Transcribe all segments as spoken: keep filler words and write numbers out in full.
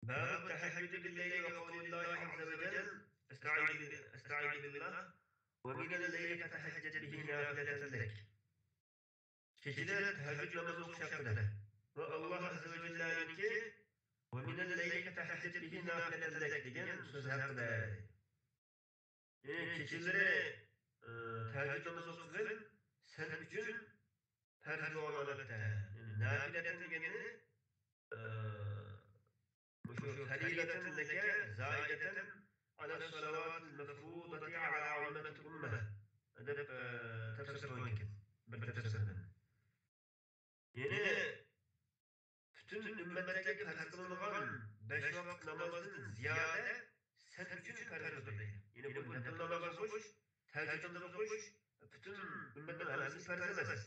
باب التهجد بالليل وقول الله عز وجل، أستعيذ، أستعيذ بالله، ومن الليل فتهجد به نافلة لك. كېچىدە تەھەججۇد نامىزى ئوقۇش ھەققىدە ۋە ئاللاھ ئەززە ۋە جەللەنىڭكى، ومن الليل فتهجد به نافلة لك دېگەن سۆز ھەققىدە. يەنى كېچىلىرى، ئى، تەھەججۇد نامىزى ئوقۇغىن، سەن ئۈچۈن پەرز بولغان ھالەتتە. يەنى نافىلەتەن دېگەننى، ئى، مۇشۇ فەرىزەتەن لەكە زائىدەتەن ئەلەس سەلەۋاتىل مەفرۇزەتى ئەلا ئاممەتىل ئۇممە دەپ، ئى، تەپسىر قىلغان ئىكەن. بىر تەپسىردىن. يەنى پۈتۈن ئۈممەتلەرگە پەرز قىلىنغان بەش ۋاقىت نامازدىن زىيادە سەن ئۈچۈن پەرزدۇر دەيدۇ. يەنى بۇ نەپىل ناماز ئوقۇش، تەھەججۇد ناماز ئوقۇش پۈتۈن ئۈممەتنىڭ ھەممىسىگە پەرز ئەمەس.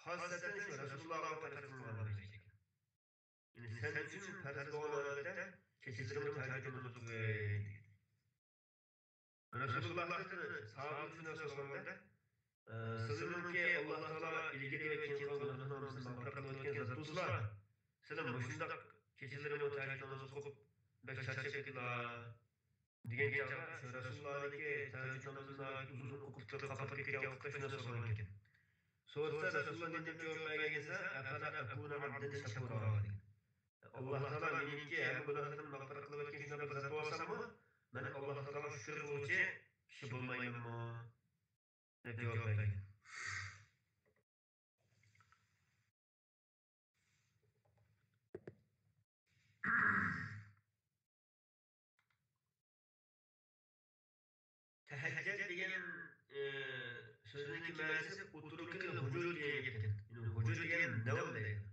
خاسسەتەن شۇ رەسۇلۇللاغا پەرز قىلىنغان بولغان ئىكەن. يەنى سەن ئۈچۈن پەرز بولغان ھالەتتە كېچىلىرىمۇ تەھەججۇد ناماز ئوقۇغىن دېگەن. رەسۇلۇللاھتىن ساھابىلەر شۇنداق سورىغاندا، ئە، سىلەرنىڭكى ئاللاھ تائالا ئىلگىرى ۋە كېيىن قىلغان گۇناھلىرىڭلارنى مەغپىرەت قىلىۋەتكەن زات بولسىلا، سىلەر مۇشۇنداق كېچىلىرىمۇ تەھەججۇد نامىزى ئوقۇپ بەك چارچاپ كېتىلا دېگەن چاغدا، شۇ رەسۇلۇللاھنىڭكى تەھەججۇد نامىزىنى ئۇزۇن ئوقۇپ قاپاپ كەتكەن ۋاقىتتا شۇنداق سورىغان ئىكەن. سورىسا رەسۇلۇللاھ نېمە جاۋاب بەرگەن دېسە، ئەفەلا ئەكۇنۇ ئەبدەن شەكۇرا دېگەن. ئاللاھ تائالا مېنىڭكى ھەممە گۇناھلىرىمنى مەغپىرەت قىلىۋەتكەن شۇنداق بىر زات بولساممۇ، مەن ئاللاھ تائالاغا شۈكۈر قىلغۇچى كىشى بولمايمەنمۇ؟ دەپ جاۋاب بەرگەن. تەھەججەد دېگەن، ئى، سۆزنىڭكى مەنىسى ئۇترۇكىل ھۇجۇر دېگەن گەپكەن. يەنى ھۇجۇر دېگەن نەۋم دەيدۇ.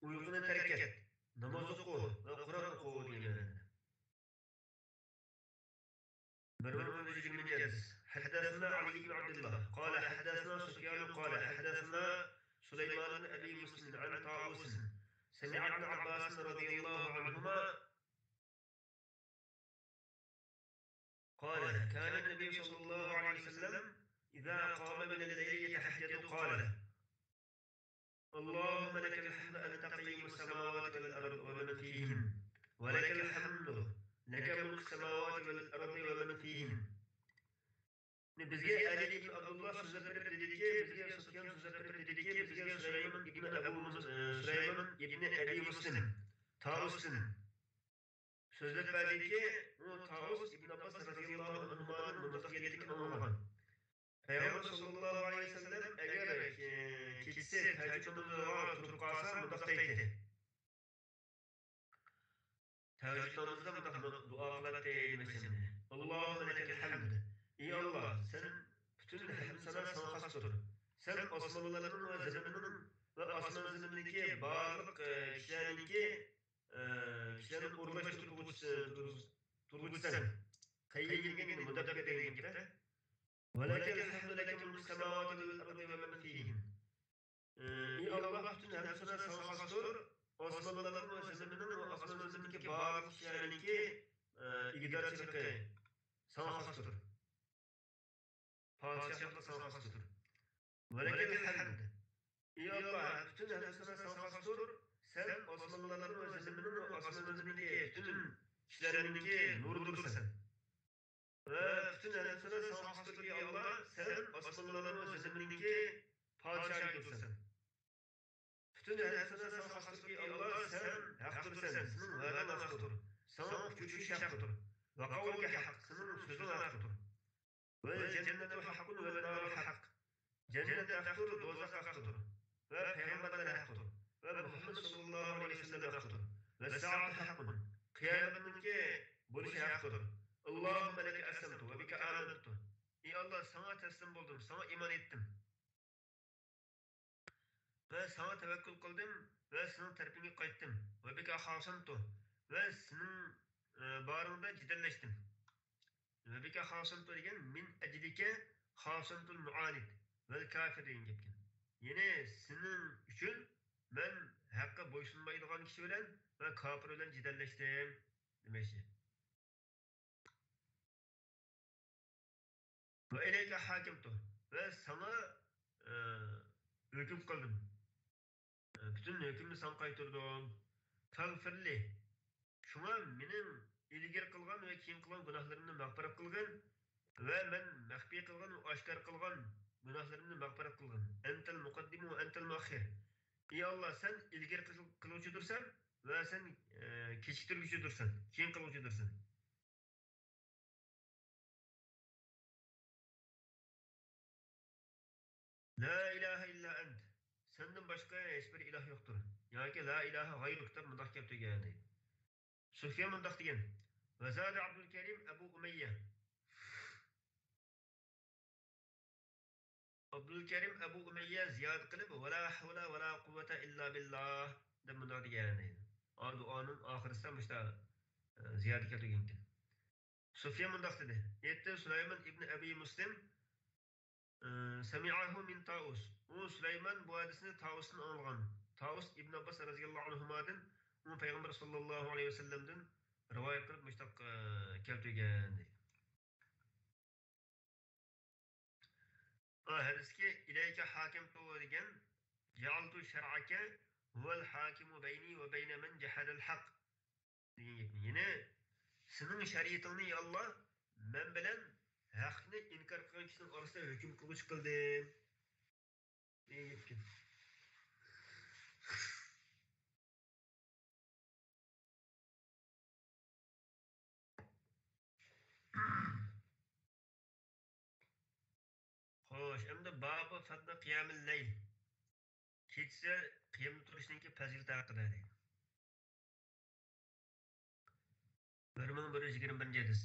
ئۇيقۇنى تەرك ئەت، ناماز ئوقۇ ۋە قۇرئان ئوقۇ دېگەن مەنىدە. بىر مىڭ بىر يۈز يىگىرمىنچى ھەدىس. حدثنا علي بن عبد الله قال حدثنا سفيان قال حدثنا سليمان بن أبي مسلم عن طاووس سمع ابن عباس رضي الله عنهما قال كان النبي صلى الله عليه وسلم إذا قام من الليل يتهجد قال اللهم لك الحمد أنت قيم السماوات والأرض ومن فيهن، ولك الحمد، لك ملك السماوات والأرض ومن فيهن. بىزگە ئەلى ئىبن ئابدۇللا سۆزلەپ بېرىپ دېدىكى، بىزگە سۇفيان سۆزلەپ بېرىپ دېدىكى، بىزگە سۇلايمان ئىبن ئەبۇ مۇس-، ئى، سۇلايمان ئىبن ئەبى مۇسلىم تاۋۇستىن سۆزلەپ بەردىكى، ئۇ تاۋۇس ئىبن ئابباس رەزىياللاھۇ ئەنھۇمادىن مۇنداق دېگەنلىكىنى ئاڭلىغان. پەيغەمبەر ساللاللاھۇ ئەلەيھى ۋەسەللەم ئەگەر، ئى، كېچىسى تەھەججۇد نامىزىغا تۇرۇپ قالسا، مۇنداق دەيتتى. تەھەججۇد نامىزىدا مۇنداق دۇئا قىلاتتى دېمەكچى. اللهم لك الحمد. ئى ئاللاھ، سەن پۈتۈن ھەمد سانا ساڭا خاستۇر. سەن ئاسمانلارنىڭ ۋە زېمىننىڭ ۋە ئاسمان زېمىندىكى بارلىق، ئى، كىشىلەرنىڭكى، ئى، كىشىلەرنى ئورۇنلاشتۇرغۇچىسى، تۇرغۇچىسەن. قەييۇم دېگەن مۇدەببىر دېگەن گەپتە. ولك الحمد لك ملك السماوات والأرض ومن فيهن. ئى، ئى ئاللاھ، پۈتۈن ھەمد سانا ساڭا خاستۇر، ئاسمانلارنىڭ ۋە زېمىننىڭ ۋە ئاسمان زېمىندىكى بارلىق كىشىلەرنىڭكى، ئى، ئىگىدارچىلىقى ساڭا خاستۇر. پادىشاھلىق ساڭا خاستۇر. ولك الحمد. ئى ئاللاھ، پۈتۈن ھەمد سانا ساڭا خاستۇر، سەن ئاسمانلارنىڭ ۋە زېمىننىڭ ۋە ئاسمان زېمىندىكى پۈتۈن كىشىلەرنىڭكى نۇرىدۇرسەن. ۋە پۈتۈن ھەمد سانا ساڭا خاستۇر، ئى ئاللاھ، سەن ئاسمانلارنىڭ ۋە زېمىننىڭكى پادىشاھىدۇرسەن. پۈتۈن ھەمد سانا ساڭا خاستۇر، ئى ئاللاھ، سەن ھەقتۇرسەن، سېنىڭ ۋەدەڭ ھەقتۇر، ساڭا ئۇچرىشىش ھەقتۇر، وقولك حق، سېنىڭ سۆزۈڭ ھەقتۇر. والجنة حق والنار حق. جەننەت ھەقتۇر، دوزاخ ھەقتۇر ۋە پەيغەمبەرلەر ھەقتۇر ۋە مۇھەممەد ساللاللاھۇ ئەلەيھى ۋەسەللەم ھەقتۇر. والساعة حق. قىيامەتنىڭكى بولۇشى ھەقتۇر. اللهم لك أسلمت وبك آمنت. ئى ئاللاھ، ساڭا تەسلىم بولدۇم، ساڭا ئىمان ئېيتتىم. ۋە ساڭا تەۋەككۈل قىلدىم ۋە سېنىڭ تەرىپىڭگە قايتتىم. وبك خاصمت. ۋە سېنىڭ، ئى، بارىڭدا جېدەللەشتىم. وبك خاصمت دېگەن من أجلك خاصمت المعاند والكافر دېگەن گەپكەن. يەنى سېنىڭ ئۈچۈن مەن ھەققە بويسۇنمايدىغان كىشى بىلەن ۋە كاپىر بىلەن جېدەللەشتىم دېمەكچى. وإليك حكمت. ۋە ساڭا، ئى، ھۆكۈم قىلدىم. ئى، پۈتۈن ھۆكۈمنى ساڭا قايتۇردۇم. فاغفر لي. شۇڭا مېنىڭ ئىلگىرى قىلغان ۋە كېيىن قىلغان گۇناھلىرىمنى مەغپىرەت قىلغىن ۋە مەن مەخپىي قىلغان ۋە ئاشكارا قىلغان گۇناھلىرىمنى مەغپىرەت قىلغىن. أنت المقدم وأنت المؤخر. ئى ئاللا، سەن ئىلگىرى قىل-، قىلغۇچىدۇرسەن ۋە سەن، ئە، كېچىكتۈرگۈچىدۇرسەن، كېيىن قىلغۇچىدۇرسەن. لا إله إلا أنت. سەندىن باشقا ھېچبىر ئىلاھ يوقتۇر. ياكى لا إله غيرك دەپ مۇنداق كەلتۈرگەن دەيدۇ. سۇفيان مۇنداق دېگەن: وزاد عبد الكريم أبو أمية. ئابدۇلكەرىم ئەبۇ ئۇمەييە زىيادە قىلىپ، ۋەلا ھەۋلە ۋەلا قۇۋۋەتە ئىللا بىللا دەپ مۇنداق دېگەن دەيدۇ. ئا، دۇئانىڭ ئاخىرىسىدا مۇشتا، ئە، زىيادە كەلتۈرگەنكەن. سۇفيان مۇنداق دېدى: ئېيتتى سۇلايمان ئىبنى ئەبى مۇسلىم، ئە، سەمىئەھۇ مىن تائۇس. ئۇ سۇلايمان بۇ ھەدىسنى تائۇستىن ئاڭلىغان. تائۇس ئىبن ئابباس رەزىياللاھۇ ئەنھۇمادىن، ئۇ پەيغەمبەر ساللاللاھۇ ئەلەيھى ۋەسەللەمدىن رىۋايەت قىلىپ مۇشتاق، ئە، كەلتۈرگەن دەيدۇ. ئا، ھەدىسكى ئىلەيكە ھاكىمتۇ دېگەن، جەئەلتۇ شەرئەكە ھۇۋەل ھاكىمۇ بەينى ۋە بەينە مەن جەھەدەل ھەق دېگەن گەپنى. يەنى، سېنىڭ شەرىئىتىڭنى، يا ئاللا، مەن بىلەن ھەقنى ئىنكار قىلغان كىشىنىڭ ئارىسىدا ھۆكۈم قىلغۇچى قىلدىم دېگەن گەپكەن. خوش، ئەمدى بابۇ فەزلى قىيامىل لەيل. كېچىسى قىيامدا تۇرۇشنىڭكى پەزىلىتى ھەققىدە دەيدۇ. بىر مىڭ بىر يۈز يىگىرمە بىرىنچى ھەدىس.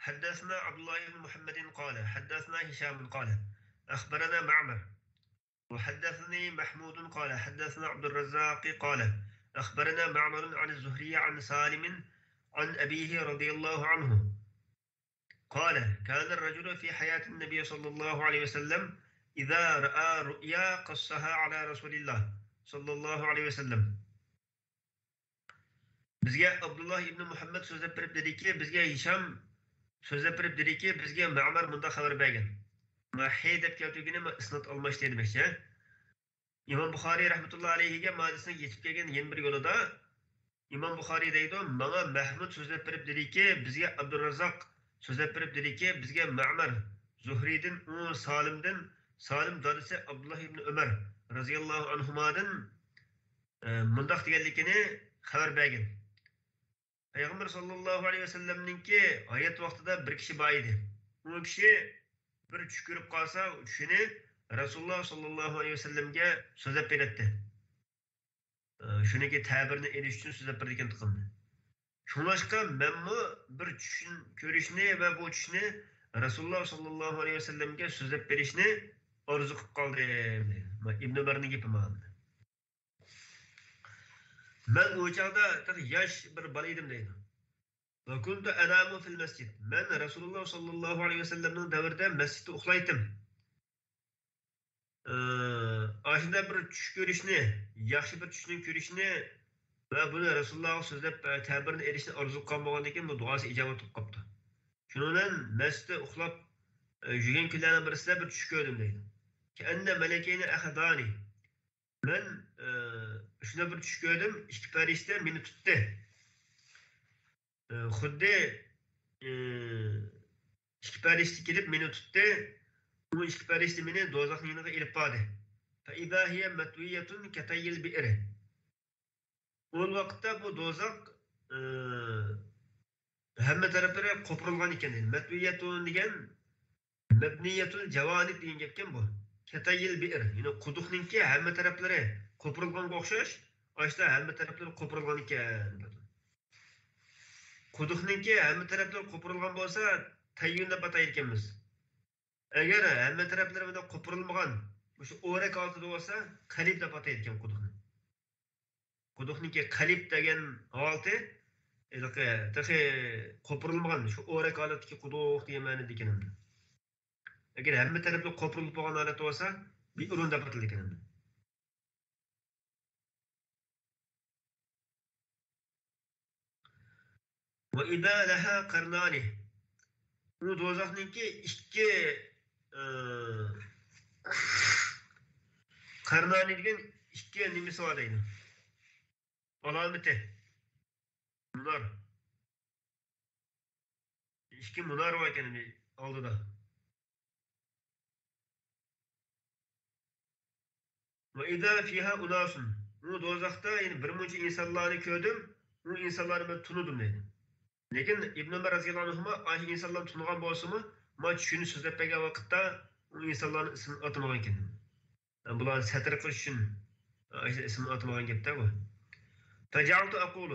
حدثنا عبد الله بن محمد قال حدثنا هشام قال أخبرنا معمر وحدثني محمود قال حدثنا عبد الرزاق قال أخبرنا معمر عن الزهري عن سالم عن أبيه رضي الله عنه قال كان الرجل في حياة النبي صلى الله عليه وسلم إذا رأى رؤيا قصها على رسول الله صلى الله عليه وسلم. بىزگە ئابدۇللا ئىبنى مۇھەممەد سۆزلەپ بېرىپ دېدىكى، بىزگە ھىشام سۆزلەپ بېرىپ دېدىكى، بىزگە مەمەر مۇنداق خەۋەر بەرگەن. ما ھې دەپ كەلتۈرگىنى ما ئىسناد ئالماشتى دېمەكچى. ئىمام بۇخارىي رەھمەتۇللا ئەلەيھىگە ما ھەدىسنىڭ يېتىپ كەلگەن يەنە بىر يولىدا ئىمام بۇخارىي دەيدۇ، ماڭا مەھمۇد سۆزلەپ بېرىپ دېدىكى، بىزگە ئابدۇراززاق سۆزلەپ بېرىپ دېدىكى، بىزگە مەمەر زۇھرىدىن، ئۇ سالىمدىن، سالىم دادىسى ئابدۇللا ئىبنى ئۆمەر رەزىياللاھۇ ئەنھۇمادىن ئە، مۇنداق دېگەنلىكىنى خەۋەر بەرگەن. پەيغەمبەر ساللاللاھۇ ئەلەيھى ۋەسەللەمنىڭكى ھايات ۋاقتىدا بىر كىشى بار ئىدى. ئۇ كىشى بىر چۈش كۆرۈپ قالسا، ئۇ چۈشىنى رەسۇلۇللاھ ساللاللاھۇ ئەلەيھى ۋەسەللەمگە سۆزلەپ بېرەتتى. ئە، شۇنىڭكى تەبىرىنى ئېلىش ئۈچۈن سۆزلەپ بېرىدىكەن تۇغقاننى. شۇڭلاشقا مەنمۇ بىر چۈشنى كۆرۈشنى ۋە بۇ چۈشنى رەسۇلۇللاھ ساللاللاھۇ ئەلەيھى ۋەسەللەمگە سۆزلەپ بېرىشنى ئارزۇ قىلىپ قالدىم. مانا ئىبنى ئۆمەرنىڭ گېپى مانا. مەن ئۇ چاغدا تېخى ياش بىر بالا ئىدىم دەيدۇ. وكنت أنام في المسجد. مەن رەسۇلۇللاھ ساللاللاھۇ ئەلەيھى ۋەسەللەمنىڭ دەۋرىدە مەسچىتتە ئۇخلايتتىم. ئاشۇنداق بىر چۈش كۆرۈشنى، ياخشى بىر چۈشنى كۆرۈشنى ۋە بۇنى رەسۇلۇللاھقا سۆزلەپ، تەبىرىنى ئېلىشنى ئارزۇ قىلغان بولغاندىن كېيىن، بۇ دۇئاسى ئىجابەت بولۇپ قاپتۇ. شۇنىڭ بىلەن مەسچىتتە ئۇخلاپ، ئە، يۈرگەن كۈنلەرنىڭ بىرسىدە بىر چۈش كۆردۈم دەيدۇ. كأن ملكين أخذاني. مەن، ئە، شۇنداق بىر چۈش كۆردۈم، ئىككى پەرىشتە مېنى تۇتتى. ئە، خۇددى، ئە، ئىككى پەرىشتە كېلىپ مېنى تۇتتى. ئۇ ئىككى پەرىشتە مېنى دوزاخنىڭ يېنىغا ئېلىپ باردى. فإذا هي متوية كطي البئر. ئۇ ۋاقىتتا بۇ دوزاخ، ئى، ھەممە تەرەپلىرى قوپۇرۇلغان ئىكەن دەيدۇ. مەتۋىيەتۇن دېگەن مەبنىيەتۇل جاۋانىب دېگەن گەپكەن بۇ. كەتەييىل بىئىر، يەنى قۇدۇقنىڭكى ھەممە تەرەپلىرى قوپۇرۇلغانغا ئوخشاش، ئاشتا ھەممە تەرەپلىرى قوپۇرۇلغان ئىكەن. قۇدۇقنىڭكى ھەممە تەرەپلىرى قوپۇرۇلغان بولسا، تەييۇن دەپ ئاتايدىكەنمىز. ئەگەر ھەممە تەرەپلىرى بۇنداق قوپۇرۇلمىغان، مۇشۇ ئورەك ھالىتىدە بولسا، قەلىب دەپ ئاتايدىكەن قۇدۇقنى. قۇدۇقنىڭكى قەلب دېگەن ھالىتى، ھېلىقى تېخى قوپۇرۇلمىغان، شۇ ئورەك ھالەتتىكى قۇدۇق دېگەن مەنىدىكەن ئەمدى. ئەگەر ھەممە تەرەپلىرى قوپۇرۇلۇپ بولغان ھالەتتە بولسا، بىئرۇن دەپ ئاتىلىدىكەن ئەمدى. وإذا لها قرنان. ئۇ دوزاخنىڭكى ئىككى، ئى، قەرنانى دېگەن ئىككى نېمىسى بار دەيدۇ. ئالامىتى. بۇلار. ئىككى مۇنارە بار ئىكەن ئالدىدا. وإذا فيها أناس، ئۇ دوزاختا يەنە بىر مۇنچە ئىنسانلارنى كۆردۈم، ئۇ ئىنسانلارنى مەن تونۇدۇم دەيدۇ. لېكىن ئىبن ئۆمەر رەزىياللاھۇ ئەنھۇما ئاشۇ ئىنسانلارنى تونۇغان بولسىمۇ، ما چۈشىنى سۆزلەپ بەرگەن ۋاقىتتا ئۇ ئىنسانلارنىڭ ئىسمىنى ئاتىمىغان ئىكەن. بۇلارنى سەتر قىلىش ئۈچۈن ئىسمىنى ئاتىمىغان گەپتە بۇ. فجعلت أقول،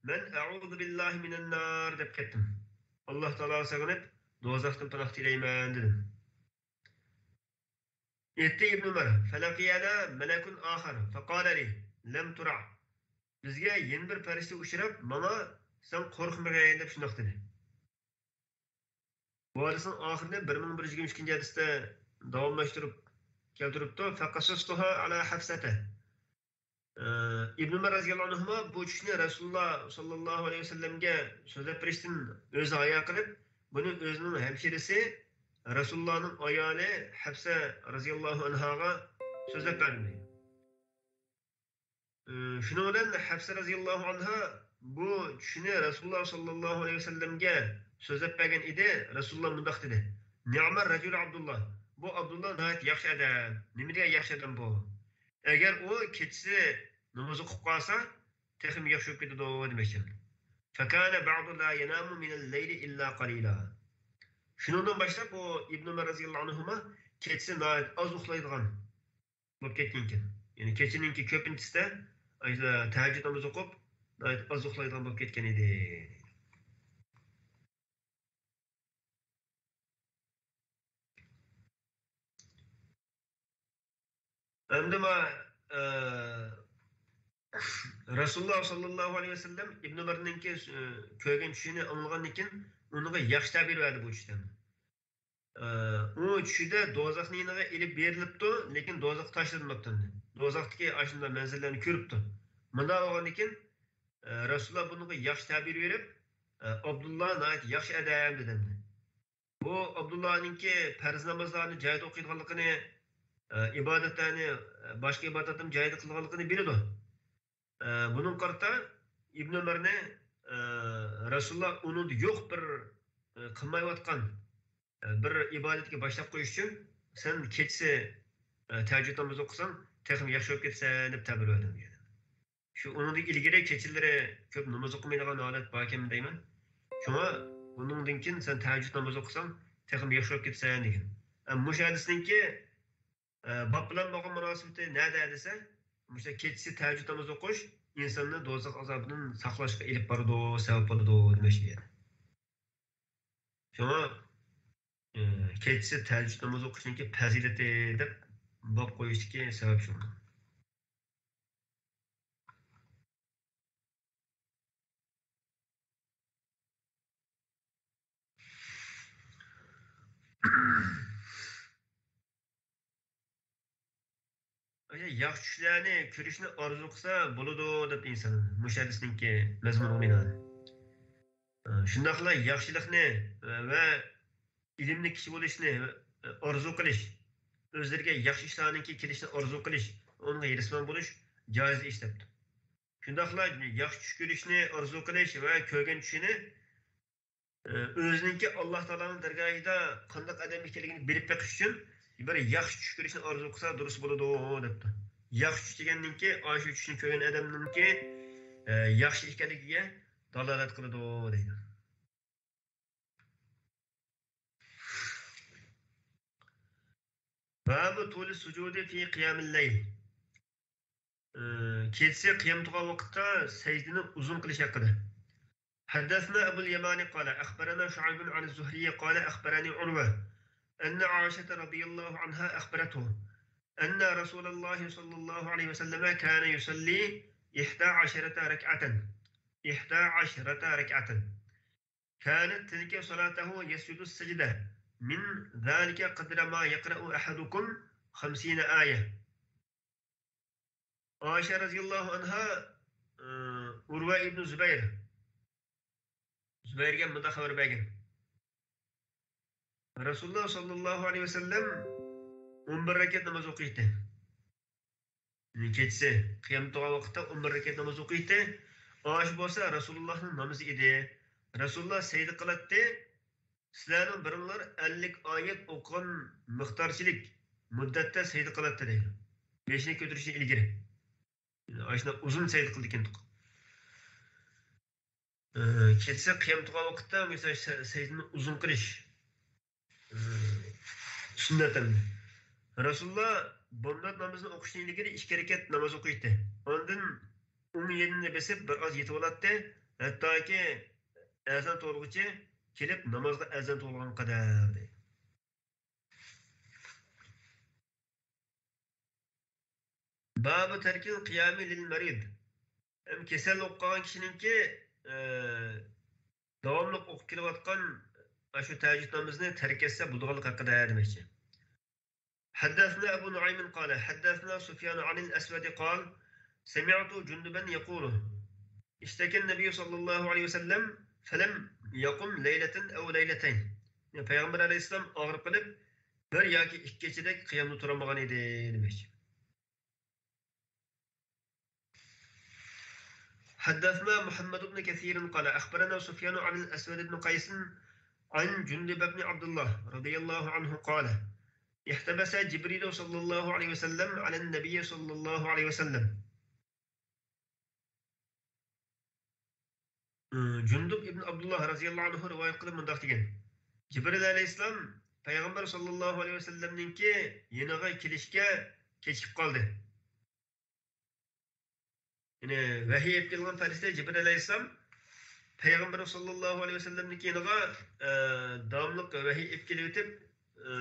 مەن أعوذ بالله من النار دەپ كەتتىم. ئاللاھ تائالاغا سېغىنىپ، دوزاختىن پاناھ تىلەيمەن دېدىم. ئېيتتى ئىبن ئۆمەر، فلقينا ملك آخر فقال لي، لم ترع. بىزگە يەنە بىر پەرىشتە ئۇچراپ، ماڭا، سەن قورقمىغىن دەپ شۇنداق دېدى. بۇ ھەدىسنىڭ ئاخىرىنى بىر مىڭ بىر يۈز يىگىرمە ئىككىنچى ھەدىستە داۋاملاشتۇرۇپ كەلتۈرۈپتۇ. فقصصتها على حفصة. ئى، ئىبن ئۆمەر رەزىياللاھۇ ئەنھۇما بۇ چۈشنى رەسۇلۇللاھ ساللاللاھۇ ئەلەيھى ۋەسەللەمگە سۆزلەپ بېرىشتىن ئۆزى ھايا قىلىپ، بۇنى ئۆزىنىڭ ھەمشىرىسى، رەسۇلۇللاھنىڭ ئايالى ھەپسە رەزىياللاھۇ ئەنھاغا سۆزلەپ بەردى. ئى، شۇنىڭ بىلەن ھەپسە رەزىياللاھۇ ئەنھا بۇ چۈشنى رەسۇلۇللاھ ساللاللاھۇ ئەلەيھى ۋەسەللەمگە سۆزلەپ بەرگەن ئىدى. رەسۇلۇللاھ مۇنداق دېدى، نىئمەر رەجۇلۇ ئابدۇللاھ، بۇ ئابدۇللاھ ناھايىتى ياخشى ئادەم. نېمە دېگەن ياخشى ئادەم بۇ؟ ئەگەر ئۇ كېچىسى ناماز ئوقۇپ قالسا، تېخىمۇ ياخشى بولۇپ كېتىدۇ دېمەكچى. فكان بعد لا ينام من الليل إلا قليلا. شۇنىڭدىن باشلاپ ئۇ ئىبن ئۆمەر رەزىياللاھۇ ئەنھۇما كېچىسى ناھايىتى ئاز ئۇخلايدىغان بولۇپ كەتكەنىكەن. يەنى كېچىنىڭكى كۆپىنچىسىدە تەھەججۇد نامىزى ئوقۇپ، ناھايىتى ئاز ئۇخلايدىغان بولۇپ كەتكەن ئىدى. ئەمدى ما، ئە، رەسۇلۇللاھ ساللاللاھۇ ئەلەيھى ۋەسەللەم ئىبن ئۆمەرنىڭكى، ئە، كۆرگەن چۈشىنى ئاڭلىغاندىن كېيىن ئۇنىڭغا ياخشى تەبىر بەردى بۇ چۈشتىن. ئە، ئۇ چۈشىدە دوزاخنىڭ يېنىغا ئېلىپ بېرىلىپتۇ، لېكىن دوزاخقا تاشلىنىپتۇ. دوزاختىكى ئاشۇنداق مەنزىرىلەرنى كۆرۈپتۇ. مۇنداق بولغاندىكىن، ئە، رەسۇلۇللاھ بۇنىڭغا ياخشى تەبىر بېرىپ، ئە، ئابدۇللاھ ناھايىتى ياخشى ئادەم دېدى. بۇ ئابدۇللاھنىڭكى پەرز نامازلارنى جايىدا ئوقۇيدىغانلىقىنى، ئە، ئىبادەتلەرنى، ئە، باشقا ئىبادەتلەرنى جايىدا قىلىدىغانلىقىنى بىلىدۇ. ئە، بۇنىڭغا قارىتا ئىبن ئۆمەرنى، ئە، رەسۇلۇللاھ ئۇنىڭدا يوق بىر، ئە، قىلمايۋاتقان، ئە، بىر ئىبادەتكە باشلاپ قويۇش ئۈچۈن سەن كېچىسى، ئە، تەھەججۇد نامىزى ئوقۇساڭ تېخىمۇ ياخشى بولۇپ كېتىسەن دەپ تەبىر بەردىم دېگەن. شۇ ئۇنىڭدىن ئىلگىرى كېچىلىرى كۆپ ناماز ئوقۇمايدىغان ھالەت باركەن دەيمەن. شۇڭا ئۇنىڭدىن كېيىن سەن تەھەججۇد نامىزى ئوقۇساڭ تېخىمۇ ياخشى بولۇپ كېتىسەن دېگەن. ئە، مۇشۇ ھەدىسنىڭكى، ئە، باب بىلەن بولغان مۇناسىۋىتى نەدە دېسە، مۇشۇ كېچىسى تەھەججۇد نامىزى ئوقۇش ئىنساننى دوزاخ ئازابىدىن ساقلاشقا ئېلىپ بارىدۇ، سەۋەب بولىدۇ دېمەكچى بۇ يەردە. شۇڭا، ئى، كېچىسى تەھەججۇد نامىزى ئوقۇشنىڭكى پەزىلىتى دەپ باب قويۇشتىكى سەۋەب شۇ. ياخشى چۈشلەرنى كۆرۈشنى ئارزۇ قىلسا بولىدۇ، دەپ ئىنسان مۇشۇ ھەدىسنىڭكى مەزمۇنىغا بىنائەن. شۇنداقلا ياخشىلىقنى ۋە ئىلىمنى كىشى بولۇشنى ئارزۇ قىلىش، ئۆزلىرىگە ياخشى ئىشلارنىڭكى كېلىشىنى ئارزۇ قىلىش، ئۇنىڭغا ھېرىسمەن بولۇش جائىز ئىش دەپتۇ. شۇنداقلا ياخشى چۈش كۆرۈشنى ئارزۇ قىلىش ۋە كۆرگەن چۈشىنى ئۆزىنىڭكى ئاللاھ تائالانىڭ دەرگاھىدا قانداق ئادەم ئىكەنلىكىنى بىلىپ بېقىش ئۈچۈن بىر ياخشى چۈش كۆرۈشنى ئارزۇ قىلسا دۇرۇس بولىدۇ، دەپتۇ. ياخشى چۈش دېگەننىڭكى، ئاشۇ چۈشنى كۆرگەن ئادەمنىڭكى، ئە، ياخشى ئىكەنلىكىگە دالالەت قىلىدۇ، دەيدۇ. باب طول السجود في قيام الليل. ئى، كېچىسى قىيام تۇرغان ۋاقىتتا سەجدىنى ئۇزۇن قىلىش ھەققىدە. حدثنا أبو اليمان قال أخبرنا شعيب عن الزهري قال أخبرني عروة أن عائشة رضي الله عنها أخبرته أن رسول الله صلى الله عليه وسلم كان يصلي إحدى عشرة ركعة، إحدى عشرة ركعة. كانت تلك صلاته يسجد السجدة من ذلك قدر ما يقرأ أحدكم خمسين آية. ئائىشە رەزىياللاھۇ ئەنھا، ئۇرۋا ئىبنى زۇبەير، زۇبەيرگە مۇنداق خەۋەر بەرگەن. رەسۇلۇللاھ ساللاللاھۇ ئەلەيھى ۋەسەللەم ئون بىر رەكەت ناماز ئوقۇيتتى. كېچىسى قىيام تۇرغان ۋاقىتتا ئون بىر رەكەت ناماز ئوقۇيتتى. ئاشۇ بولسا رەسۇلۇللاھنىڭ نامىزى ئىدى. رەسۇلۇللاھ سەجدە قىلاتتى. سىلەرنىڭ بىرىڭلار ئەللىك ئايەت ئوقۇغان مىقدارچىلىك مۇددەتتە سەجدە قىلاتتى دەيدۇ. بېشىنى كۆتۈرۈشتىن ئىلگىرى. ئاشۇنداق ئۇزۇن سەجدە قىلىدىكەن. ئى، كېچىسى قىيام تۇرغان ۋاقىتتا، مىسال، سە-، سەجدىنى ئۇزۇن قىلىش، ئى، سۈننەت ئەمدى. رەسۇلۇللاھ بامدات نامىزىنى ئوقۇشتىن ئىلگىرى ئىككى رەكەت ناماز ئوقۇيتتى. ئاندىن ئوڭ يېنىنى بېسىپ، بىر ئاز يېتىۋالاتتى. ھەتتاكى ئەزان توۋلىغۇچە كېلىپ، نامازغا ئەزان توۋلىغان قەدەر، دەيدۇ. بابۇ تەركىل قىيامى لىل مەرىد. ھەم كېسەل بولۇپ قالغان كىشىنىڭكى، ئە، داۋاملىق ئوقۇپ كېلىۋاتقان ئاشۇ تەھەججۇد نامىزىنى تەرك ئەتسە بولىدىغانلىقى ھەققىدە دېمەكچى. حدثنا أبو نعيم قال حدثنا سفيان عن الأسود قال سمعت جندبا يقول اشتكى النبي صلى الله عليه وسلم فلم يقم ليلة أو ليلتين. يەنى پەيغەمبەر ئەلەيھىسسالام ئاغرىپ قېلىپ، بىر ياكى ئىككى كېچىدەك قىيامدا تۇرالمىغان ئىدى دېمەكچى. حدثنا محمد بن كثير قال أخبرنا سفيان عن الأسود بن قيس عن جندب بن عبد الله رضي الله عنه قال احتبس جبريل صلى الله عليه وسلم على النبي صلى الله عليه وسلم. ئى، جۇندۇب ئىبن ئابدۇللا رەزىياللاھۇ ئەنھۇ رىۋايەت قىلىپ مۇنداق دېگەن: جىبرىل ئەلەيھىسسالام پەيغەمبەر ساللاللاھۇ ئەلەيھى ۋەسەللەمنىڭكى يېنىغا كېلىشكە كېچىكىپ قالدى. يەنى ۋەھىي ئېلىپ كەلگەن پەرىشتە جىبرىل ئەلەيھىسسالام پەيغەمبەر ساللاللاھۇ ئەلەيھى ۋەسەللەمنىڭكى يېنىغا، ئە، داۋاملىق ۋەھىي ئېلىپ كېلىۋېتىپ، ئە،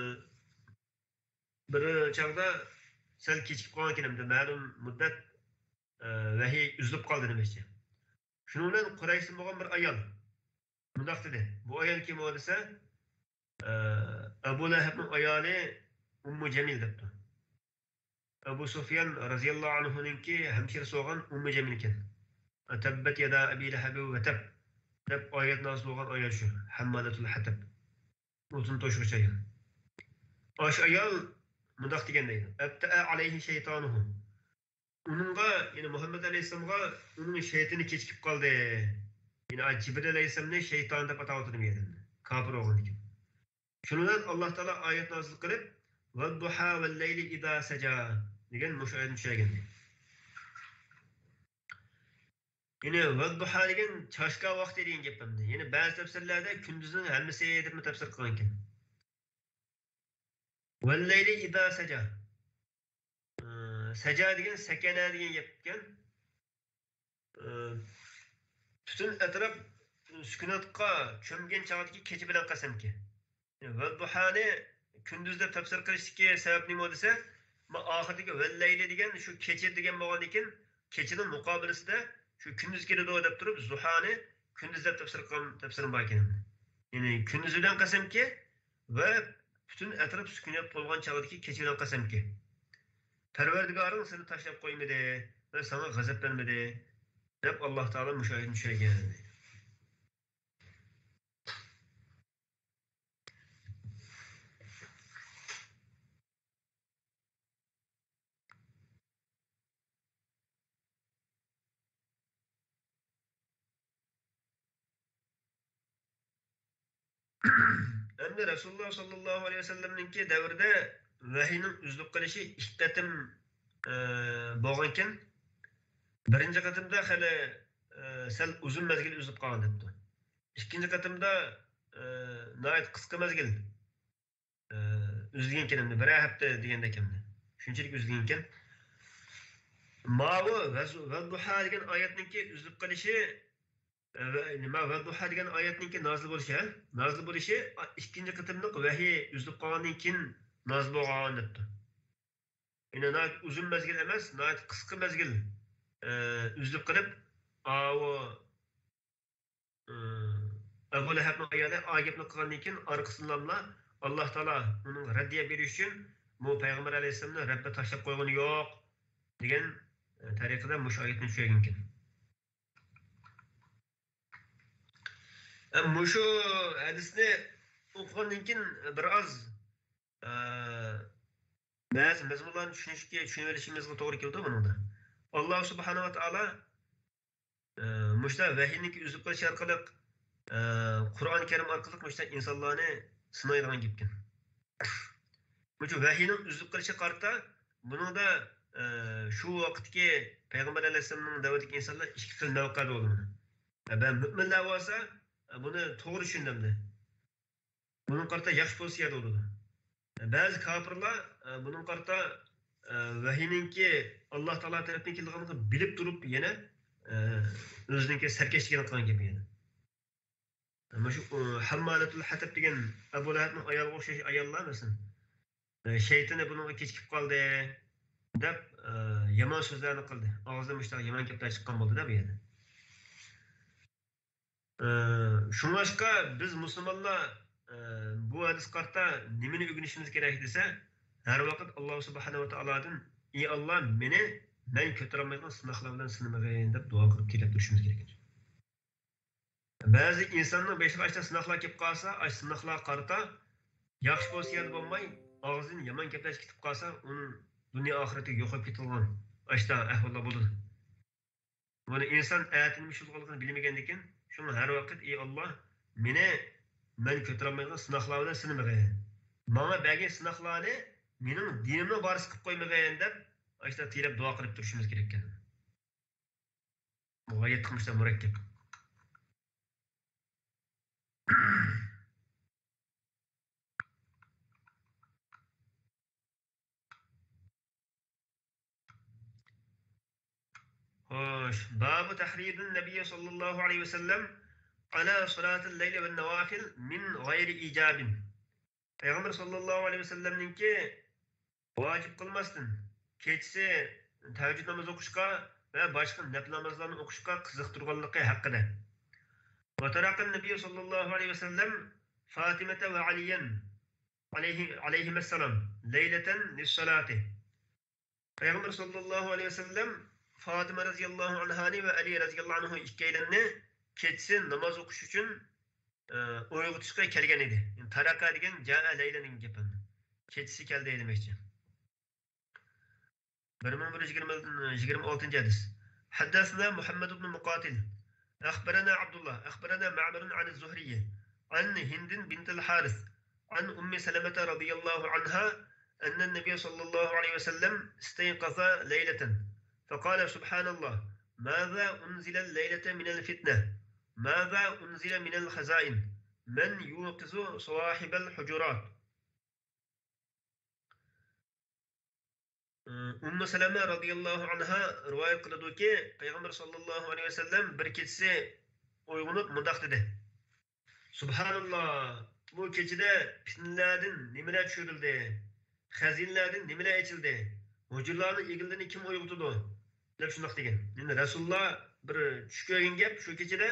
بىر چاغدا سەل كېچىكىپ قالغانكەن، ئەمدى مەلۇم مۇددەت، ئە، ۋەھىي ئۈزۈلۈپ قالدى دېمەكچى. شۇنىڭ بىلەن قۇرەيشتىن بولغان بىر ئايال مۇنداق دېدى. بۇ ئايال كىم ئۇ دېسە، ئە، ئەبۇ لەھەبنىڭ ئايالى ئۇممۇ جەمىل دەپتۇ. ئەبۇ سۇفيان رەزىياللاھۇ ئەنھۇنىڭكى ھەمشىرىسى بولغان ئۇممۇ جەمىل ئىكەن. تەببەت يەدا ئەبى لەھەبىن ۋە تەب دەپ ئايەت نازىل بولغان ئايال شۇ. ھەممالەتۇل ھەتەب. ئوتۇن توشۇغۇچ ئايال. ئاشۇ ئايال مۇنداق دېگەن دەيدۇ. ئەبتەئە ئەلەيھى شەيتانۇھۇ. ئۇنىڭغا، يەنى مۇھەممەد ئەلەيھىسسالامغا ئۇنىڭ شەيتىنى كېچىكىپ قالدى. يەنى جىبرىل ئەلەيھىسسالامنى شەيتان دەپ ئاتاۋاتىدۇ بۇ يەردە. كاپىر بولغاندىكىن. شۇنىڭ بىلەن ئاللاھ تائالا ئايەت نازىل قىلىپ، ۋەددۇھا ۋەللەيلى ئىزا سەجا دېگەن مۇشۇ ئايەتنى چۈشۈرگەن. يەنى ۋەددۇھا دېگەن چاشكا ۋاقتى دېگەن گەپ ئەمدى. يەنى بەزى تەپسىرلەردە كۈندۈزنىڭ ھەممىسى دەپمۇ تەپسىر قىلغانىكەن. ۋەللەيلى ئىزا سەجا. ئى، سەجا دېگەن سەكەنە دېگەن گەپكەن. ئى، پۈتۈن ئەتراپ سۈكۈناتقا چۆمگەن چاغدىكى كېچە بىلەن قەسەمكى. ۋەددۇھانى كۈندۈز دەپ تەپسىر قىلىشتىكى سەۋەب نېمە دېسە، ما ئاخىرىدىكى ۋەللەيلى دېگەن شۇ كېچە دېگەن بولغاندىكىن، كېچىنىڭ مۇقابىلىسىدە شۇ كۈندۈز كېلىدۇ دەپ تۇرۇپ، زۇھانى كۈندۈز دەپ تەپسىر قىلغان تەپسىرىم بار ئىكەن. يەنى كۈندۈز بىلەن قەسەمكى ۋە پۈتۈن ئەتراپ سۈكۈنات بولغان چاغدىكى كېچە بىلەن قەسەمكى. پەرۋەردىگارىڭ سېنى تاشلاپ قويمىدى ۋە ساڭا غەزەپلەنمىدى، دەپ ئاللاھ تائالا مۇشۇ ئايەتنى چۈشۈرگەن. ئەمدى رەسۇلۇللاھ ساللاللاھۇ ئەلەيھى ۋەسەللەمنىڭكى دەۋرىدە ۋەھىينىڭ ئۈزۈلۈپ قېلىشى ئىككى قېتىم، ئە، بولغانىكەن. بىرىنچى قېتىمدا خېلى، ئە، سەل ئۇزۇن مەزگىل ئۈزۈلۈپ قالغان دەپتۇ. ئىككىنچى قېتىمدا، ئە، ناھايىتى قىسقا مەزگىل، ئە، ئۈزۈلگەنكەن ئەمدى، بىرەر ھەپتە دېگەندەك ئەمدى. شۇنچىلىك ئۈزۈلگەنكەن. ماۋۇ ۋەز-، ۋەددۇھا دېگەن ئايەتنىڭكى ئۈزۈلۈپ قېلىشى، ئە، ۋە-، نېمە، ۋەددۇھا دېگەن ئايەتنىڭكى نازىل بولۇشى، ھە؟ نازىل بولۇشى، ئا، ئىككىنچى قېتىملىق ۋەھىي ئۈزۈلۈپ قالغاندىن كېيىن نازىل بولغان دەپتۇ. يەنى ناھايىتى ئۇزۇن مەزگىل ئەمەس، ناھايىتى قىسقا مەزگىل، ئە، ئۈزۈلۈپ قېلىپ، ئاۋۇ ئەبۇ لەھەبنىڭ ئايالى ئا گەپنى قىلغاندىن كېيىن، ئارقىسىدىنلا ئاللاھ تائالا ئۇنىڭغا رەددىيە بېرىش ئۈچۈن، بۇ پەيغەمبەر ئەلەيھىسسالامنى رەببى تاشلاپ قويغىنى يوق، دېگەن، ئە، تەرىقىدە مۇشۇ ئايەتنى چۈشۈرگەنكەن. ئە، مۇشۇ ھەدىسنى ئوقۇغاندىن كېيىن بىر ئاز، ئە، بەزى مەزمۇنلارنى چۈشىنىشكە، چۈشىنىۋېلىشىمىزغا توغرا كېلىدۇ بۇنىڭدا. ئاللاھ سۇبھانەھۇ ۋە تائالا ئى، مۇشۇنداق ۋەھىينىڭكى ئۈزۈپ قېلىشى ئارقىلىق، ئە، قۇرئان كەرىم ئارقىلىق مۇشۇنداق ئىنسانلارنى سىنايدىغان گەپكەن. شۇنىڭ ئۈچۈن ۋەھىينىڭ ئۈزۈلۈپ قېلىشىغا قارىتا بۇنىڭدا، ئە، شۇ ۋاقىتتىكى پەيغەمبەر ئەلەيھىسسالامنىڭ دەۋرىدىكى ئىنسانلار ئىككى خىل مەۋقەدە بولىدۇ. ئە، مۇئمىنلار بولسا، ئە، بۇنى توغرا چۈشىنىدۇ. بۇنىڭغا قارىتا ياخشى پوزىتسىيەدە بولىدۇ. بەزى كاپىرلار، ئە، بۇنىڭغا قارىتا، ئە، ۋەھىينىڭكى ئاللا تائالا تەرەپتىن كېلىدىغانلىقىنى بىلىپ تۇرۇپ يەنە، ئە، ئۆزىنىڭكى سەركەشلىكىنى قىلغان گەپ يەنە. مانا شۇ، ئۇ، ھەممالەتۇل ھەتەب دېگەن ئەبۇ لەھەبنىڭ ئايالىغا ئوخشاش ئاياللار مەسىلەن. ئە، شەيتىنى بۇنىڭغا كېچىكىپ قالدى دەپ، ئە، يامان سۆزلەرنى قىلدى. ئاغزىدىن مۇشۇنداق يامان گەپلەر چىققان بولدى دە بۇ يەردە. ئە، شۇڭلاشقا بىز مۇسۇلمانلار، ئە، بۇ ھەدىسكە قارىتا نېمىنى ئۆگىنىشىمىز كېرەك دېسە، ھەر ۋاقىت ئاللا سۇبھانەھۇ ۋە تائالادىن، ئى ئاللا، مېنى مەن كۆتۈرەلمەيدىغان سىناقلار بىلەن سىنىمىغىن دەپ دۇئا قىلىپ تىلەپ تۇرۇشىمىز كېرەك. بەزى ئىنساننىڭ بېشىغا ئاشۇنداق سىناقلار كېلىپ قالسا، ئاشۇ سىناقلارغا قارىتا ياخشى پوزىتسىيەدە بولماي، ئاغزىدىن يامان گەپلەر چىقىپ قالسا، ئۇنىڭ دۇنيا ئاخىرىتى يوقاپ كېتىدىغان ئاشۇنداق ئەھۋاللار بولىدۇ. بۇنى ئىنسان ئەتە نېمە ئىش بولىدىغانلىقىنى بىلمىگەندىكىن، شۇڭا ھەر ۋاقىت، ئى ئاللا، مېنى مەن كۆتۈرەلمەيدىغان سىناقلار بىلەن سىنىمىغىن. ماڭا بەرگەن سىناقلارنى مېنىڭ دىنىمنىڭ بارىسى قىلىپ قويمىغىن دەپ، ئاشۇنداق تىلەپ دۇئا قىلىپ تۇرۇشىمىز كېرەككەن. بۇ غايەت قىلمىشلار مۇرەككەپ. خوش. باب تحريض النبي صلى الله عليه وسلم على صلاة الليل والنوافل من غير إيجاب. پەيغەمبەر ساللاللاھۇ ئەلەيھى ۋەسەللەمنىڭكى ۋاجىپ قىلماستىن، كېچىسى تەھەججۇد نامىزى ئوقۇشقا ۋە باشقا نەپىل نامازلارنى ئوقۇشقا قىزىقتۇرغانلىقى ھەققىدە. وترك النبي صلى الله عليه وسلم فاطمة وعليا عليه، عليهما السلام ليلة للصلاة. پەيغەمبەر ساللاللاھۇ ئەلەيھى ۋەسەللەم فاتىمە رەزىياللاھۇ ئەنھانى ۋە ئەلى رەزىياللاھۇ ئەنھۇ ئىككىيلەننى كېچىسى ناماز ئوقۇش ئۈچۈن، ئە، ئويغىتىشقا كەلگەن ئىدى. يەنى تارەكە دېگەن جائە لەيلە دېگەن گەپ ئەمدى. كېچىسى كەلدى دېمەكچى. بىر مىڭ بىر يۈز يىگىرمە، يىگىرمە ئالتىنچى ھەدىس. حدثنا محمد بن مقاتل، أخبرنا عبد الله، أخبرنا معمر عن الزهري، عن هند بنت الحارث، عن أم سلمة رضي الله عنها، أن النبي صلى الله عليه وسلم استيقظ ليلة، فقال: سبحان الله، ماذا أنزل الليلة من الفتنة؟ ماذا أنزل من الخزائن؟ من يوقظ صواحب الحجرات؟ ئۇممۇ سەلەمە رەزىياللاھۇ ئەنھا رىۋايەت قىلىدۇكى، پەيغەمبەر ساللاللاھۇ ئەلەيھى ۋەسەللەم بىر كېچىسى ئويغىنىپ مۇنداق دېدى: سۇبھاناللا، بۇ كېچىدە پىتنىلەردىن نېمىلەر چۈشۈرۈلدى، خەزىنىلەردىن نېمىلەر ئېچىلدى، ھۇجرىلارنىڭ ئىگىلىرىنى كىم ئويغىتىدۇ؟ دەپ شۇنداق دېگەن. يەنى رەسۇلۇللا بىر چۈش كۆرگەن گەپ شۇ كېچىدە،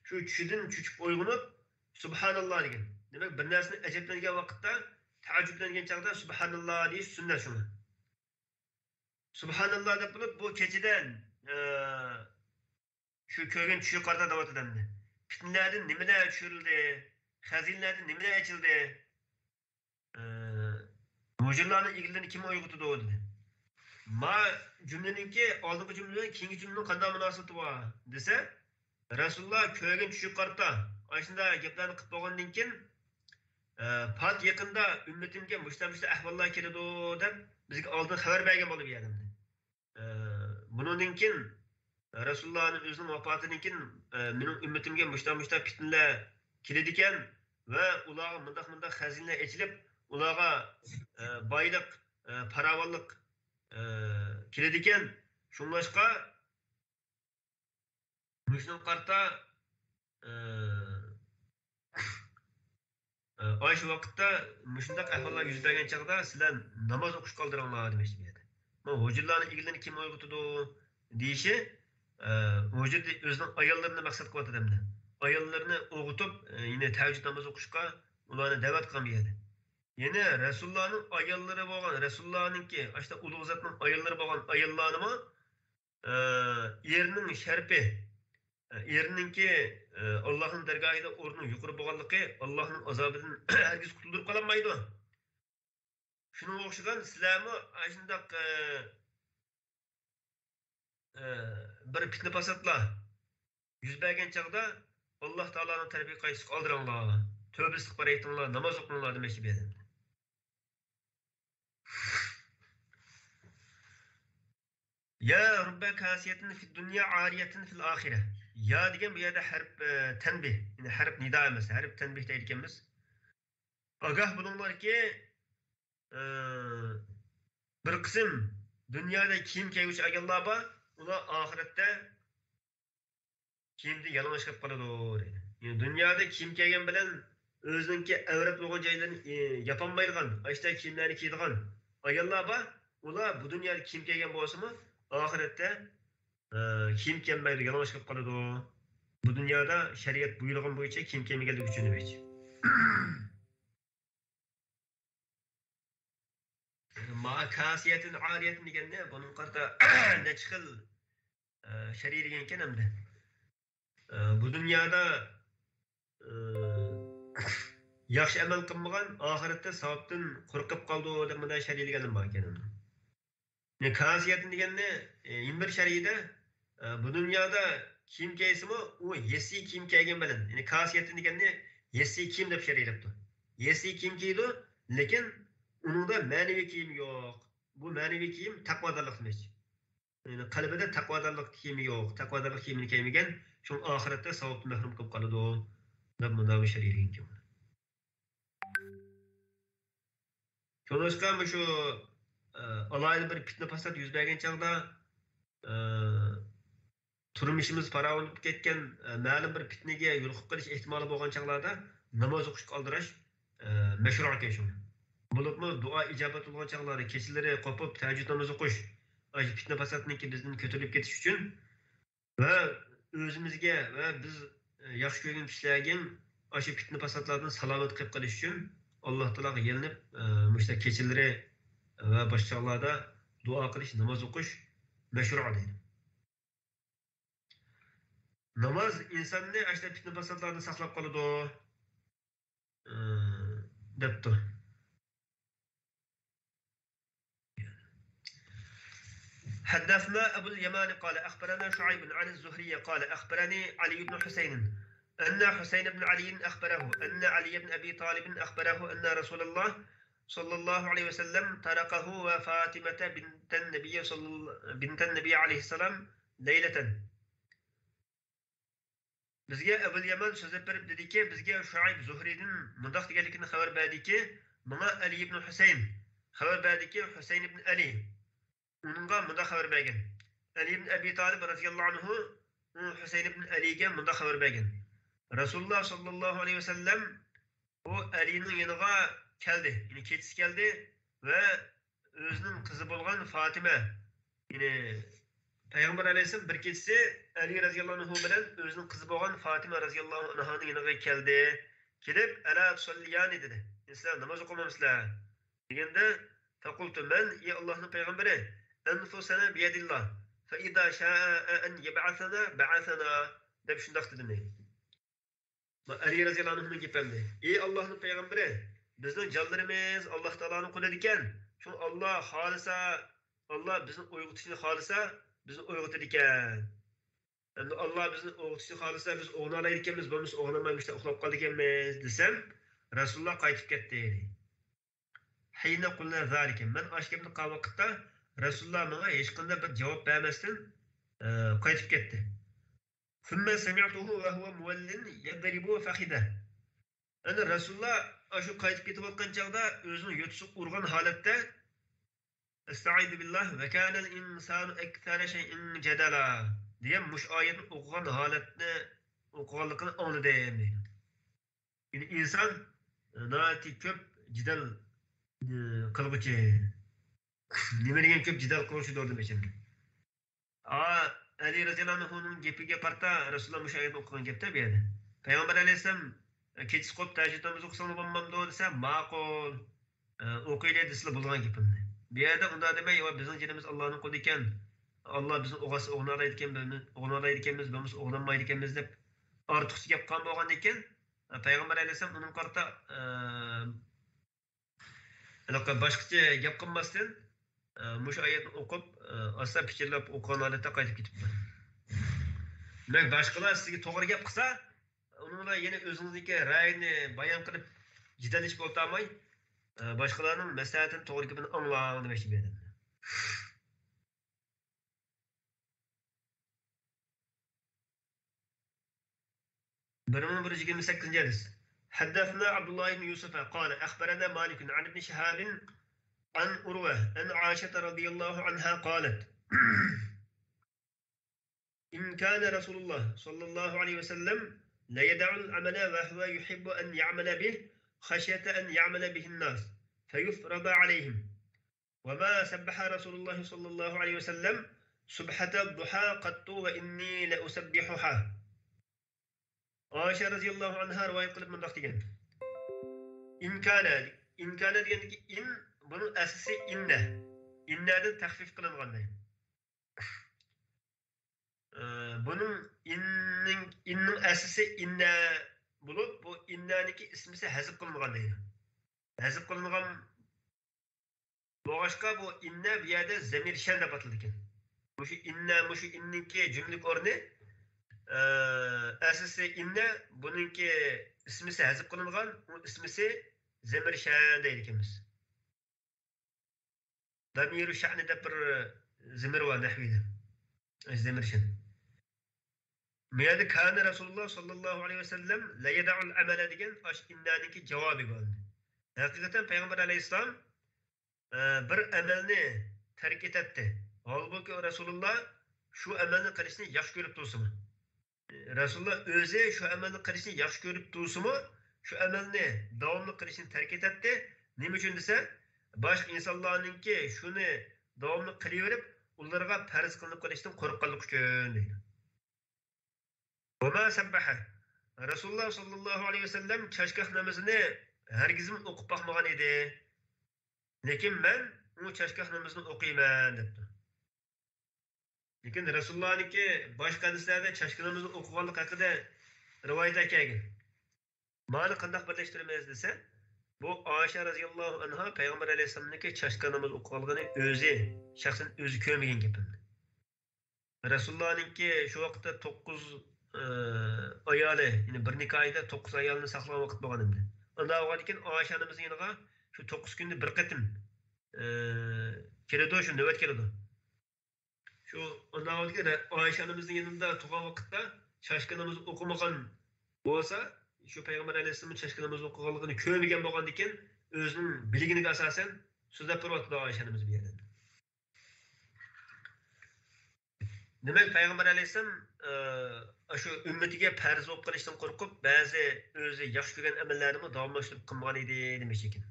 شۇ چۈشىدىن چۆچۈپ ئويغىنىپ، سۇبھاناللا دېگەن. دېمەك، بىر نەرسىنى ئەجەبلەنگەن ۋاقىتتا، تەئەججۈپلەنگەن چاغدا سۇبھاناللا دېيىش سۈننەت شۇڭا. سۇبھاناللا دەپ بولۇپ، بۇ كېچىدە، ئە، شۇ كۆرگەن چۈشىگە قارىتا دەۋاتىدۇ ئەمدى. پىتنىلەردىن نېمىلەر چۈشۈرۈلدى؟ خەزىنىلەردىن نېمىلەر ئېچىلدى؟ ئە، ھۇجرىلارنىڭ ئىگىلىرىنى كىم ئويغىتىدۇ؟ دېدى. ما جۈملىنىڭكى، ئالدىنقى جۈملە بىلەن كېيىنكى جۈملىنىڭ قانداق مۇناسىۋىتى بار دېسە، رەسۇلۇللا كۆرگەن چۈشىگە قارىتا ئاشۇنداق گەپلەرنى قىلىپ بولغاندىن كېيىن، ئە، پات يېقىندا ئۈممىتىمگە مۇشتا مۇشتا ئەھۋاللار كېلىدۇ دەپ بىزگە ئالدىن خەۋەر بەرگەن بولدى بۇ يەردە. ئە، بۇنىڭدىن كېيىن، رەسۇلۇللانىڭ ئۆزىنىڭ ۋاپاتىدىن كېيىن، ئە، مېنىڭ ئۈممىتىمگە مۇشتا مۇشتا پىتنىلەر كېلىدىكەن ۋە ئۇلارغا مۇنداق مۇنداق خەزىنىلەر ئېچىلىپ، ئۇلارغا، ئە، بايلىق، ئە، پاراۋانلىق، ئە، كېلىدىكەن. شۇڭلاشقا مۇشۇنىڭغا قارىتا، ئە، ئاشۇ ۋاقىتتا مۇشۇنداق ئەھۋاللار يۈز بەرگەن چاغدا سىلەر ناماز ئوقۇشقا ئالدىراڭلار دېمەكچى بۇ يەردە. مانا ھۇجرىلارنىڭ ئىگىلىرىنى كىم ئويغىتىدۇ دېيىشى، ئە، ھۇجرىدە ئۆزىنىڭ ئاياللىرىنى مەقسەت قىلىۋاتىدۇ ئەمدى. ئاياللىرىنى ئويغىتىپ، ئە، يەنە تەھەججۇد ناماز ئوقۇشقا ئۇلارنى دەۋەت قىلغان بۇ يەردە. يەنە رەسۇلۇللانىڭ ئاياللىرى بولغان، رەسۇلۇللانىڭكى، ئاشۇنداق ئۇلۇغ زاتنىڭ ئاياللىرى بولغان ئاياللارنىمۇ ئېرىنىڭ شەرىپى، ئېرىنىڭكى، ئاللاھنىڭ دەرگاھىدا ئورنىنىڭ يۇقىرى بولغانلىقى ئاللاھنىڭ ئازابىدىن ھەرگىز قۇتۇلدۇرۇپ قالالمايدۇ. شۇنىڭغا ئوخشىغان سىلەرمۇ ئاشۇنداق، بىر پىتنە-پاساتلار يۈز بەرگەن چاغدا ئاللا تائالانىڭ تەرىپىگە قايتىشقا ئالدىراڭلار، تۆبە ئىستىغپار ئېيتىڭلار، ناماز ئوقۇڭلار دېمەكچى بۇ يەردە. يا رب كاسية في الدنيا عارية في الآخرة. يا دېگەن بۇ يەردە ھەرپ، ئە، تەنبىھ، يەنى ھەرپ نىدا ئەمەس، ھەرپ تەنبىھ دەيدىكەنمىز. ئاگاھ بولۇڭلاركى، ئە، بىر قىسىم دۇنيادا كىيىم كىيگۈچى ئاياللار بار، ئۇلار ئاخىرەتتە كىيىمدىن يالىڭاچ قېلىپ قالىدۇ، دەيدۇ. يەنى دۇنيادا كىيىم كىيگەن بىلەن ئۆزىنىڭكى ئەۋرەت بولغان جايلىرىنى، ئى، ياپالمايدىغان، ئاشۇنداق كىيىملەرنى كىيىدىغان ئاياللار بار. ئۇلار بۇ دۇنيادا كىيىم كىيگەن بولسىمۇ، ئاخىرەتتە، ئى، كىيىم كىيەلمەيدۇ، يالىڭاچ قېلىپ قالىدۇ. بۇ دۇنيادا شەرىئەت بۇيرۇغان بويىچە كىيىم كىيمىگەنلىكى ئۈچۈن دېمەكچى. ما كاسية عارية دېگەندە، بۇنىڭغا قارىتا نەچچە خىل، ئە، شەرھلىگەنكەن ئەمدى. ئە، بۇ دۇنيادا، ئە، ياخشى ئەمەل قىلمىغان، ئاخىرەتتە ساۋابتىن قۇرۇق قېلىپ قالىدۇ دەپ مۇنداق شەرھلىگەنلەر بار ئىكەن. يەنى كاسىيەتىن دېگەننى، ئە، يەنە بىر شەرھىدە، ئە، بۇ دۇنيادا كىيىم كىيسىمۇ، ئۇ ھېسسىي كىيىم كىيگەن بىلەن، يەنى كاسىيەتىن دېگەننى ھېسسىي كىيىم دەپ شەرھلەپتۇ. ھېسسىي كىيىم كىيىدۇ، لېكىن ئۇنىڭدا مەنىۋى كىيىم يوق. بۇ مەنىۋى كىيىم تەقۋادارلىق دېمەكچى. يەنى قەلبىدە تەقۋادارلىق كىيىمى يوق، تەقۋادارلىق كىيىمىنى كىيمىگەن، شۇڭا ئاخىرەتتە ساۋابتىن مەھرۇم قېلىپ قالىدۇ، دەپ مۇنداق بىر شەرھلىگەنكەن. شۇڭلاشقا مۇشۇ، ئە، ئالاھىدە بىر پىتنە-پاسات يۈز بەرگەن چاغدا، ئە، تۇرمۇشىمىز پاراۋانلىشىپ كەتكەن، ئە، مەلۇم بىر پىتنىگە يولۇقۇپ قېلىش ئېھتىمالى بولغان چاغلاردا ناماز ئوقۇشقا ئالدىراش، ئە، مەشرۇ ئىكەن شۇڭا. بولۇپمۇ دۇئا ئىجابەت بولغان چاغلاردا كېچىلىرى قوپۇپ تەھەججۇد نامىزى ئوقۇش، ئاشۇ پىتنە-پاساتنىڭكى بىزدىن كۆتۈرۈلۈپ كېتىش ئۈچۈن ۋە ئۆزىمىزگە ۋە بىز ياخشى كۆرگەن كىشىلەرگە ئاشۇ پىتنە-پاساتلاردىن سالامەت قېلىپ قېلىش ئۈچۈن ئاللا تائالاغا يېلىنىپ، ئە، مۇشۇنداق كېچىلىرى ۋە باشقا چاغلاردا دۇئا قىلىش، ناماز ئوقۇش مەشرۇ دەيدۇ. ناماز ئىنساننى ئاشۇنداق پىتنە-پاساتلاردىن ساقلاپ قالىدۇ، ئە، دەپتۇ. حدثنا أبو اليمان قال أخبرنا شعيب عن الزهري قال أخبرني علي بن حسين أن حسين بن علي أخبره أن علي بن أبي طالب أخبره أن رسول الله صلى الله عليه وسلم طرقه وفاطمة بنت النبي صلى، بنت النبي عليه السلام ليلة. بىزگە ئەبۇل يەمەن سۆزلەپ بېرىپ دېدىكى، بىزگە شۇئەيب زۇھرىدىن مۇنداق دېگەنلىكىنى خەۋەر بەردىكى، ماڭا ئەلى ئىبن ھۈسەيىن خەۋەر بەردىكى، ھۈسەيىن ئىبن ئەلى ئۇنىڭغا مۇنداق خەۋەر بەرگەن. ئەلى ئىبن ئەبى تالىب رەزىياللاھۇ ئەنھۇ ئۇ ھۈسەيىن ئىبن ئەلىگە مۇنداق خەۋەر بەرگەن. رەسۇلۇللاھ ساللاللاھۇ ئەلەيھى ۋەسەللەم ئۇ ئەلىنىڭ يېنىغا كەلدى، يەنى كېچىسى كەلدى ۋە ئۆزىنىڭ قىزى بولغان فاتىمە، يەنى پەيغەمبەر ئەلەيھىسسالام بىر كېچىسى ئەلى رەزىياللاھۇ ئەنھۇ بىلەن ئۆزىنىڭ قىزى بولغان فاتىمە رەزىياللاھۇ ئەنھانىڭ يېنىغا كەلدى. كېلىپ، «ئەلا تۇسەللىيانى؟» دېدى. «سىلەر ناماز ئوقۇمامسىلەر؟» دېگەندە، فەقۇلتۇ مەن، ئى ئاللاھنىڭ پەيغەمبىرى، «ئەنفۇسەنا بىيەدىللاھ، فەئىزا شائە ئەن يەبئەسەنا بەئەسەنا» دەپ شۇنداق دېدىم. ئەلى رەزىياللاھۇ ئەنھۇنىڭ گېپى ئەمدى. ئى ئاللاھنىڭ پەيغەمبىرى، بىزنىڭ جانلىرىمىز ئاللاھ تائالانىڭ قولىدا ئىكەن. شۇڭا ئاللاھ خالىسا، ئاللاھ بىزنى ئويغىتىشنى خالىسا، بىزنى ئويغىتىدىكەن. ئەمدى ئاللاھ بىزنى ئويغىتىشنى خالىسا، بىز ئويغىنالايدىكەنمىز، بولمىسا ئويغىنالماي مۇشۇنداق ئۇخلاپ قالىدىكەنمىز، دېسەم، رەسۇلۇللاھ قايتىپ كەتتى. ھىينە قۇلنا زالىكە. مەن ئاشۇ گەپنى قىلغان ۋاقىتتا رەسۇلۇللاھ ماڭا ھېچقانداق بىر جاۋاب بەرمەستىن، ئە، قايتىپ كەتتى. ثم سمعته وهو مول يضرب فخذه. ئەنە رەسۇلۇللاھ ئاشۇ قايتىپ كېتىۋاتقان چاغدا ئۆزىنىڭ يوتىسىغا ئۇرغان ھالەتتە، «ئەستەئىزۇ بىللاھ، ۋە كانەل ئىنسانۇ ئەكسەرە شەيئىن جەدەلا» دېگەن مۇشۇ ئايەتنى ئوقۇغان ھالەتنى ئوقۇغانلىقىنى ئاڭلىدىم. يەنى ئىنسان ناھايىتى كۆپ جېدەل، ئى، قىلغۇچى. نېمە دېگەن كۆپ جېدەل قىلغۇچىدۇر دېمەكچى. ئا، ئەلى رەزىياللاھۇ ئەنھۇنىڭ گېپىگە قارىتا رەسۇلۇللاھ مۇشۇ ئايەتنى ئوقۇغان گەپتە بۇ يەردە. پەيغەمبەر ئەلەيھىسسالام، «كېچىسى قوپۇپ تەھەججۇد نامىزى ئوقۇساڭلار بولمامدۇ؟» دېسە، «ماقۇل، ئوقۇيلى» دېسىلا بولغان گېپىمنى. بۇ يەردە ئۇنداق دېمەي، «ياق، بىزنىڭ جېنىمىز ئاللاھنىڭ قولىدا ئىكەن، ئاللاھ بىزنى ئويغاتسا ئويغىنالايدىكەن، ئويغىنالايدىكەنمىز، بولمىسا ئويغىنالمايدىكەنمىز» دەپ ئارتۇقچە گەپ قىلغان بولغاندىكىن، پەيغەمبەر ئەلەيھىسسالام ئۇنىڭغا قارىتا، ئە، ھېلىقى باشقىچە گەپ قىلماستىن، ئە، مۇشۇ ئايەتنى ئوقۇپ، ئە، ئاستا پىچىرلاپ ئوقۇغان ھالەتتە قايتىپ كېتىپتۇ. دېمەك، باشقىلار سىزگە توغرا گەپ قىلسا، بۇنىڭ بىلەن يەنە ئۆزىڭىزنىڭكى رەيىنى بايان قىلىپ جېدەللىشىپ ئولتۇرماي، ئە، باشقىلارنىڭ مەسلىھەتىنى، توغرا گېپىنى ئاڭلاڭ دېمەكچى بۇ يەردە. بىر مىڭ بىر يۈز يىگىرمە سەككىزىنچى ھەدىس. حدثنا عبد الله بن يوسف قال أخبرنا مالك عن ابن شهاب عن عروة عن عائشة رضي الله عنها قالت: إن كان رسول الله صلى الله عليه وسلم ليدع العمل وهو يحب أن يعمل به خشية أن يعمل به الناس فيفرض عليهم. وما سبح رسول الله صلى الله عليه وسلم سبحة الضحى قط وإني لأسبحها. ئائىشە رەزىياللاھۇ ئەنھا رىۋايەت قىلىپ مۇنداق دېگەن. ئىنكانە، ئىنكانە دېگەندىكى ئىن، بۇنىڭ ئەسلىسى ئىننە. ئىننەدىن تەخفىف قىلىنغان دەيدۇ. ئە، بۇنىڭ ئىننىڭ، ئىننىڭ ئەسلىسى ئىننە بولۇپ، بۇ ئىننەنىڭكى ئىسمىسى ھەزىپ قىلىنغان دەيدۇ. ھەزىپ قىلىنغان بولغاچقا، بۇ ئىننە بۇ يەردە زەمىر شەن دەپ ئاتىلىدىكەن. مۇشۇ ئىننە، مۇشۇ ئىننىڭكى جۈملىلىك ئورنى، ئە، ئەسلىسى ئىننە، بۇنىڭكى ئىسمىسى ھەزىپ قىلىنغان، ئۇ ئىسمىسى زەمىر شەن دەيدىكەنمىز. دەمىرۇ شەئنى دەپ بىر زەمىر بار نەھۋىدە. زەمىر شەن. بۇ يەردە كان رسول الله صلى الله عليه وسلم لا يدع العمل دېگەن ئاشۇ ئىننانىڭكى جاۋابى بولدى. ھەقىقەتەن پەيغەمبەر ئەلەيھىسسالام، ئە، بىر ئەمەلنى تەرك ئېتەتتى. ھالبۇكى، رەسۇلۇللا شۇ ئەمەلنى قىلىشنى ياخشى كۆرۈپ تۇرسىمۇ، رەسۇلۇللا ئۆزى شۇ ئەمەلنى قىلىشنى ياخشى كۆرۈپ تۇرسىمۇ، شۇ ئەمەلنى داۋاملىق قىلىشنى تەرك ئېتەتتى. نېمە ئۈچۈن دېسە، باشقا ئىنسانلارنىڭكى شۇنى داۋاملىق قىلىۋېرىپ، ئۇلارغا پەرز قىلىنىپ قېلىشتىن قورققانلىقى ئۈچۈن دەيدۇ. ۋەما سەببەھە. رەسۇلۇللا ساللاللاھۇ ئەلەيھى ۋەسەللەم چاشگاھ نامىزىنى ھەرگىزمۇ ئوقۇپ باقمىغان ئىدى. لېكىن مەن ئۇ چاشگاھ نامىزىنى ئوقۇيمەن، دەپتۇ. لېكىن رەسۇلۇللانىڭكى باشقا ھەدىسلەردە چاشگاھ نامىزىنى ئوقۇغانلىقى ھەققىدە رىۋايەتلەر كەلگەن. مانا قانداق بىرلەشتۈرىمىز دېسە، بۇ ئائىشە رەزىياللاھۇ ئەنھا پەيغەمبەر ئەلەيھىسسالامنىڭكى چاشگاھ نامىزى ئوقۇغانلىقىنى ئۆزى شەخسەن ئۆزى كۆرمىگەن گېپىمنى. رەسۇلۇللانىڭكى شۇ ۋاقىتتا توققۇز، ئى، ئايالى، يەنى بىر نىكاھىدا توققۇز ئايالنى ساقلىغان ۋاقىت بولغان ئىدى. ئۇنداق بولغاندىكىن ئائىشە ئانىمىزنىڭ يېنىغا شۇ توققۇز كۈندە بىر قېتىم، ئى، كېلىدۇ، شۇ نۆۋەت كېلىدۇ. شۇ ئۇنداق بولغاندىكىن ئائىشە ئانىمىزنىڭ يېنىدا تۇرغان ۋاقىتتا چاشگاھ نامىزى ئوقۇمىغان بولسا، شۇ پەيغەمبەر ئەلەيھىسسالامنىڭ چاشگاھ نامىزى ئوقۇغانلىقىنى كۆرمىگەن بولغاندىكىن، ئۆزىنىڭ بىلگىنىگە ئاساسەن سۆزلەپ بېرىۋاتىدۇ ئائىشە ئانىمىز بۇ يەردە. دېمەك، پەيغەمبەر ئەلەيھىسسالام، ئە، شۇ ئۈممىتىگە پەرز بولۇپ قېلىشتىن قورقۇپ، بەزى ئۆزى ياخشى كۆرگەن ئەمەللەرنىمۇ داۋاملاشتۇرۇپ قىلمىغان ئىدى دېمەكچى ئىكەن.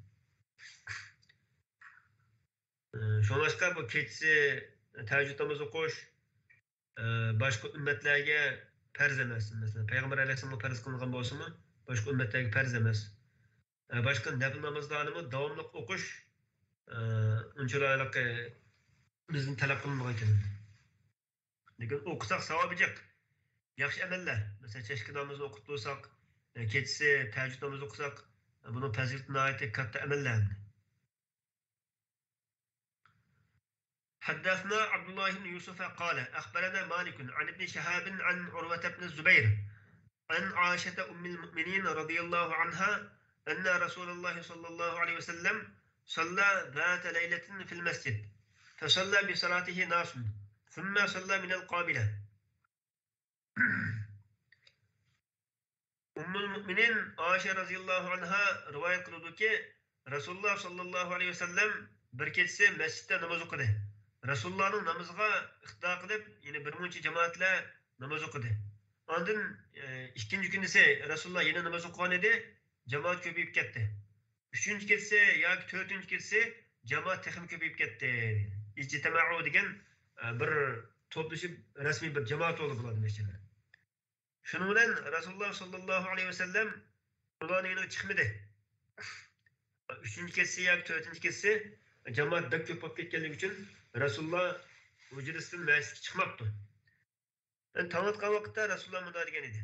ئە، شۇڭلاشقا بۇ كېچىسى تەھەججۇد نامىزى ئوقۇش، ئە، باشقا ئۈممەتلەرگە پەرز ئەمەس. مەسىلەن، پەيغەمبەر ئەلەيھىسسالامغا پەرز قىلىنغان بولسىمۇ، باشقا ئۈممەتلەرگە پەرز ئەمەس. ئە، باشقا نەپىل نامازلارنىمۇ داۋاملىق ئوقۇش، ئە، ئۇنچىۋالا ھېلىقى بىزدىن تەلەپ قىلىنمىغان ئىكەن. لېكىن ئوقۇساق ساۋابى جىق. ياخشى ئەمەللەر. مەسىلەن، چەشكە نامىزىنى ئوقۇپ تۇرساق، ئە، كېچىسى تەھەججۇد نامىزى ئوقۇساق، ئە، بۇنىڭ پەزىلىتى ناھايىتى كاتتا ئەمەللەر. حدثنا عبد الله بن يوسف قال أخبرنا مالك عن ابن شهاب عن عروة بن الزبير عن عائشة أم المؤمنين رضي الله عنها أن رسول الله صلى الله عليه وسلم صلى ذات ليلة في المسجد فصلى بصلاته ناس ثم صلى من القابلة. ئۇممۇل مۇئمىنىن ئائىشە رەزىياللاھۇ ئەنھا رىۋايەت قىلىدۇكى، رەسۇلۇللا ساللاللاھۇ ئەلەيھى ۋەسەللەم بىر كېچىسى مەسچىتتە ناماز ئوقۇدى. رەسۇلۇللانىڭ نامىزىغا ئىقتىدا قىلىپ، يەنە بىر مۇنچە جامائەتلەر ناماز ئوقۇدى. ئاندىن، ئىككىنچى كۈنىسى رەسۇلۇللا يەنە ناماز ئوقۇغان ئىدى، جامائەت كۆپىيىپ كەتتى. ئۈچىنچى كېچىسى ياكى تۆتىنچى كېچىسى جامائەت تېخىمۇ كۆپىيىپ كەتتى. ئىجتىمەئۇ دېگەن، ئە، بىر توپلىشىپ رەسمىي بىر جامائەت بولدى بۇلار دېمەكچى. شۇنىڭ بىلەن رەسۇلۇللا ساللاللاھۇ ئەلەيھى ۋەسەللەم ئۇلارنىڭ يېنىغا چىقمىدى. ئۈچىنچى كېچىسى ياكى تۆتىنچى كېچىسى جامائەت بەك كۆپ بولۇپ كەتكەنلىكى ئۈچۈن رەسۇلۇللا ھۇجرىسىدىن مەسچىتكە چىقماپتۇ. يەنى تاڭ ئاتقان ۋاقىتتا رەسۇلۇللا مۇنداق دېگەن ئىدى.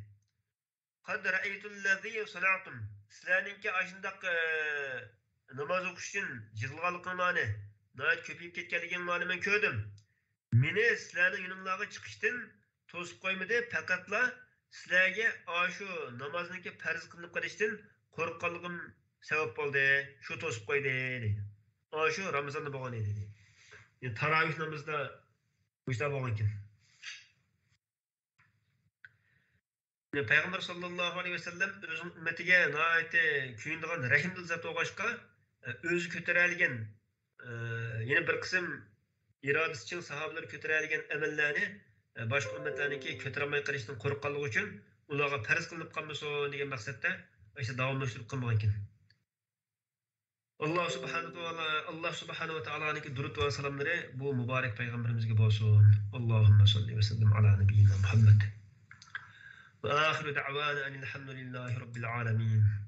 قد رأيت الذي صنعتم. سىلەرنىڭكى ئاشۇنداق، ئە، ناماز ئوقۇش ئۈچۈن يىغىلغانلىقىڭلارنى، ناھايىتى كۆپىيىپ كەتكەنلىكىڭلارنى مەن كۆردۈم. مېنى سىلەرنىڭ يېنىڭلارغا چىقىشتىن توسۇپ قويمىدى، پەقەتلا سىلەرگە ئاشۇ نامازنىڭكى پەرز قىلىنىپ قېلىشتىن قورققانلىقىم سەۋەب بولدى، شۇ توسۇپ قويدى، دېدى. ئاشۇ رامىزاندا بولغان ئىدى، دېدى. يەنى تاراۋىھ نامىزىدا بۇ ئىشلار بولغانكەن. پەيغەمبەر ساللاللاھۇ ئەلەيھى ۋەسەللەم ئۆزىنىڭ ئۈممىتىگە ناھايىتى كۆيۈنىدىغان رەھىمدىل زات بولغاچقا، ئۆزى كۆتۈرەلىگەن، يەنە بىر قىسىم ئىرادىسى چىڭ ساھابىلەر كۆتۈرەلىگەن ئەمەللەرنى باشقا ئۈممەتلەرنىڭكى كۆتۈرەلمەي قېلىشتىن قورققانلىقى ئۈچۈن ئۇلارغا پەرز قىلىنىپ قالمىسۇن دېگەن مەقسەتتە ئاشۇ داۋاملاشتۇرۇپ قىلمىغانكەن. ئاللا سۇبھانەھۇ ۋە تائالا، ئاللا سۇبھانەھۇ ۋە تائالانىڭكى دۇرۇت ۋە سالاملىرى بۇ مۇبارەك پەيغەمبىرىمىزگە بولسۇن. اللهم صل وسلم على نبينا محمد. وآخر دعوانا أن الحمد لله رب العالمين.